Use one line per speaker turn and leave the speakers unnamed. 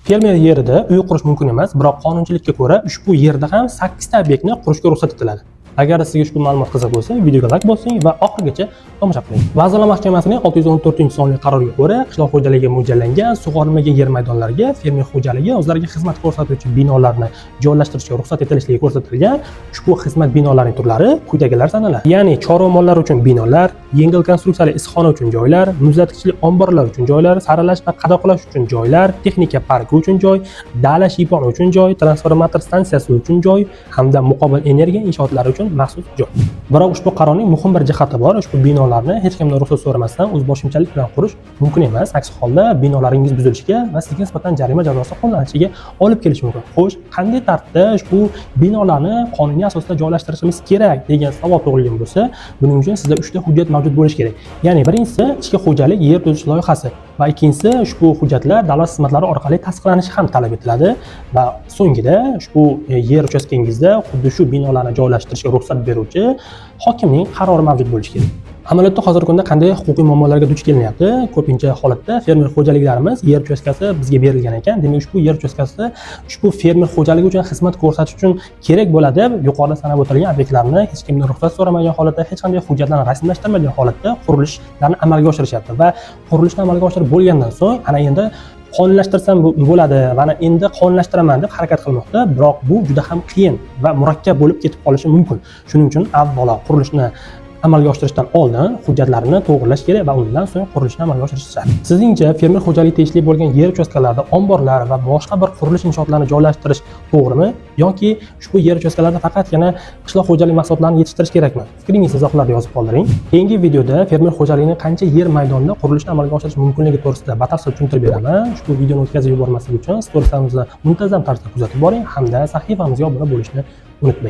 Fermer yerida uy qurish mumkin emas, biroq qonunchilikka ko'ra ushbu yerda ham 8 ta obyektni qurishga ruxsat etiladi. Agar sizga ushbu ma'lumot qiziq bo'lsa, videoga like bosing va oxirigacha tomosha qiling. Vazirlar Mahkamasining 614-sonli qaroriga ko'ra, qishloq xo'jaligiga mo'ljallangan sug'orilmagan yer maydonlariga fermer xo'jaligi o'zlariga xizmat ko'rsatuvchi binolarni joylashtirishga ruxsat etilishligi ko'rsatilgan. Ushbu xizmat binolarining turlari quyidagilar sanaladi. Ya'ni chorva mollar uchun binolar, yengil konstruksiyali issiqxona uchun joylar, muzlatgichli omborlar uchun joylar, saralash va qadoqlash uchun joylar, texnika parki uchun joy, dala shiyponi uchun joy, transformator stansiyasi uchun joy hamda muqobil energiya inshootlari uchun maxsus joy. Biroq ushbu qarorning muhim bir jihati bor. Ushbu binolarni hech kimdan ruxsat so'ramasdan o'zboshimchalik bilan qurish mumkin emas. Aks holda binolaringiz buzilishiga va sizga nisbatan jarima jazosi qo'llanishiga olib kelishi mumkin. Xo'sh, qanday tartibda ushbu binolarni qonuniy asosda joylashtirishimiz kerak degan savol tug'ilgan bo'lsa, buning uchun sizda 3 ta hujjat mavjud bo'lishi kerak. Ya'ni birinchisi ichki xo'jalik yer tuzish loyihasi va ikkinchisi ushbu hujjatlar davlat xizmatlari orqali tasdiqlanishi ham talab etiladi va so'nggida ushbu yer uchastkangizda xuddi shu binolarni joylashtirishga ruxsat beruvchi hokimning qarori mavjud bo'lishi kerak. Amaliyotda hozirgi kunda qanday huquqiy muammolarga duch kelinyapti? Ko'pincha holatda fermer xo'jaliklarimiz yer uchastkasi bizga berilgan ekan, demak, ushbu yer uchastkasi ushbu fermer xo'jaligi uchun xizmat ko'rsatish uchun kerak bo'ladi deb yuqorida sanab o'tilgan obyektlarni hech kimdan ruxsat so'ramagan holatda, hech qanday hujjatlarni rasmiylashtirmagan holatda qurilishlarni amalga oshirishyapti va qurilishni amalga oshirib bo'lgandan so'ng ana endi qonunlashtirsam bo'ladi va ana endi qonunlashtiraman deb harakat qilmoqda, biroq bu juda ham qiyin va murakkab bo'lib ketib qolishi mumkin. Shuning uchun avvalo qurilishni amalga oshirishdan oldin hujjatlarni to'g'irlash kerak va undan so'ng qurilishni amalga oshirish shart. Sizningcha, fermer xo'jaligi tegishli bo'lgan yer uchastkalarida omborlar va boshqa bir qurilish inshootlarini joylashtirish to'g'rimi yoki ushbu yer uchastkalarida faqatgina qishloq xo'jalik mahsulotlarini yetishtirish kerakmi? Fikringizni izohlarda yozib qoldiring. Keyingi videoda fermer xo'jaligining qancha yer maydonida qurilishni amalga oshirish mumkinligi to'g'risida batafsil tushuntirib beraman. Ushbu videoni o'tkazib yubormaslik uchun storieslarimizni muntazam tarzda kuzatib boring hamda sahifamizga obuna bo'lishni unutmang.